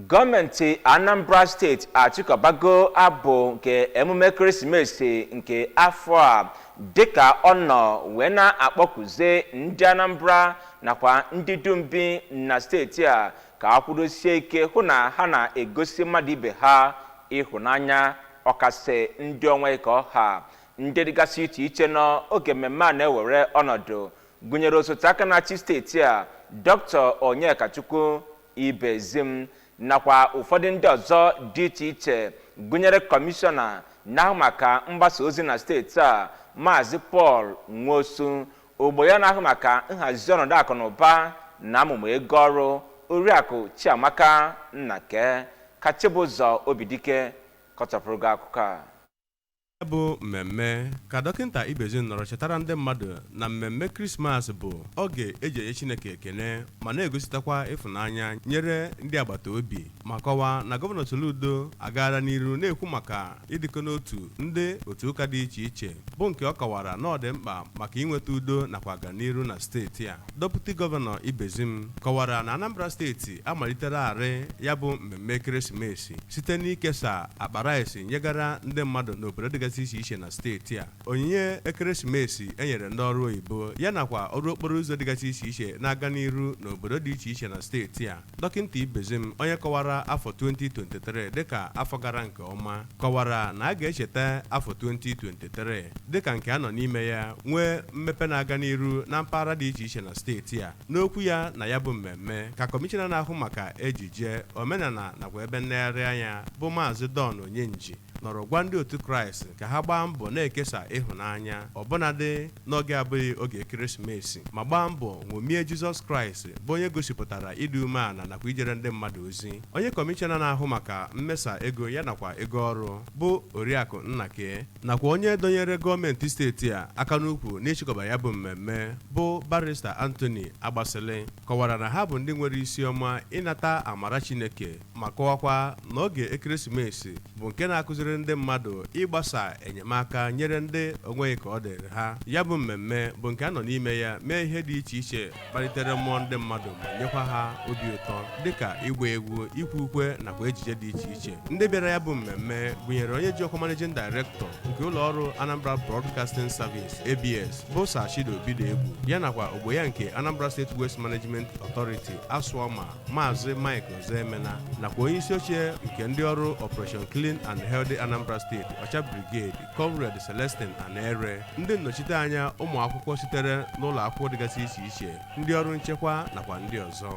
Gọọmenti Anambra Steeti achịkọbago abụ nke emume ekeresimesi nke afọ a, dịka ọ nọ wee na-akpọkuzie ndị Anambra nakwa ndị dum bi na steeti a ka a kwudosie ike hụ na ha na-egosi mmadụ ibe ha ịhụnanya, ọkasị ndị onwe ka ọha. Ndị dịgasị iche iche nọ oge mmemme a na-ewere ọnọdụ gụnyere osote aka na-achị steeti a, Dr. Onyekachukwu Ibezim, nakwa ụfọdụ ndị ọzọ dị iche iche, gụnyere kọmishọna na-ahụ maka mgbasa ozi na steeti a, Maazị Paul Nwosu, ogbo ya na-ahụ maka nhazi ọnọdụ akụ na ụba na amụma ego ọrụ, Oriakụ Chiamaka Nnake. Ka Chibụzọ Obidike kọchapụrụ gị akụkọ a. Ya bụ mmemme ka Dọkịta Ibezim nọrọ chetara ndị mmadụ na mmemme Krismas bụ oge eji enye Chineke ekene ma na-egositakwa ịfụnanya nyere ndị agbata obi, ma kọwaa na Gọvanọ Soludo agaala n'iru na-ekwu maka ịdịkọ n'otu ndị otu ụka dị iche iche, bụ nke ọ kọwara na ọ dị mkpa maka inweta udo nakwa aganiru na steeti a. Deputy Gọvanọ Ibezim kọwara na Anambra Steeti amalitelarị ya bụ mmemme ekeresimesi site n'ikesa akpa rice nyegara ndị mmadụ n'obodo dịgasị iche iche na steeti a, onyinye ekeresimesi enyere ndị ọrụ oyibo ya nakwa ọrụ okporo ụzọ dịgasị iche iche na-aga n'iru n'obodo dị iche iche na steeti a. Dọkịta Ibezim, onye kọwara afọ 2023 dịka afọ gara nke ọma, kọwara na a ga-echeta afọ 2023 dịka nke a nọ n'ime ya nwee mmepe na-aga n'iru na mpaghara dị iche iche na steeti a. N'okwu ya na ya bụ mmemme ka kọmishọna na-ahụ maka ejije, omenala nakwa ebe nlegharị anya, bụ Maazị Don Onyenji, nọrọ gwa ndị otu Kraịst ka ha gbaa mbọ na-ekesa ịhụnanya ọbụnadị n'oge abụghị oge ekeresimesi, ma gbaa mbọ ṅomie Jizọs Kraịst, bụ onye gosipụtara ịdị umeala nakwa ijere ndị mmadụ ozi. Onye kọmishọna na-ahụ maka mmesa ego ya nakwa ego ọrụ, bụ Oriakụ Nnake, nakwa onye dọnyere gọọmenti steeti a aka n'ukwu n'ịchịkọba ya bụ mmemme, bụ Barrister Anthony Agbasili, kọwara na ha bụ ndị nwere isi ọma ịnata amara Chineke, ma kọwakwa na oge ekeresimesi bụ nke na-akụziri ndị mmadụ ịgbasa enyemaka nyere ndị onweghị ka ọ dịrị ha. Ya bụ mmemme bụ nke a nọ n'ime ya mee ihe dị iche iche kpalitere mmụọ ndị mmadụ ma nyekwa ha obi ụtọ, dịka ịgba egwu, ikwu ukwe nakwa ejije dị iche iche. Ndị bịara ya bụ mmemme gụnyere onye ji ọkwa Managing Director nke ụlọ ọrụ Anambra Broadcasting Service, ABS, bụ Sir Chidobi Egwu, ya nakwa ogbo ya nke Anambra State Waste Management Authority, ASWAMA, Maazị Mike Ozoemena, nakwa onye isi oche nke ndị ọrụ Operation Clean and Healthy Anambra State, Ọcha Brigade, Comrade Celestin Anere, ndị nnọchiteanya ụmụ akwụkwọ sitere n'ụlọ akwụkwọ dịgasị iche iche, ndị ọrụ nchekwa nakwa ndị ọzọ.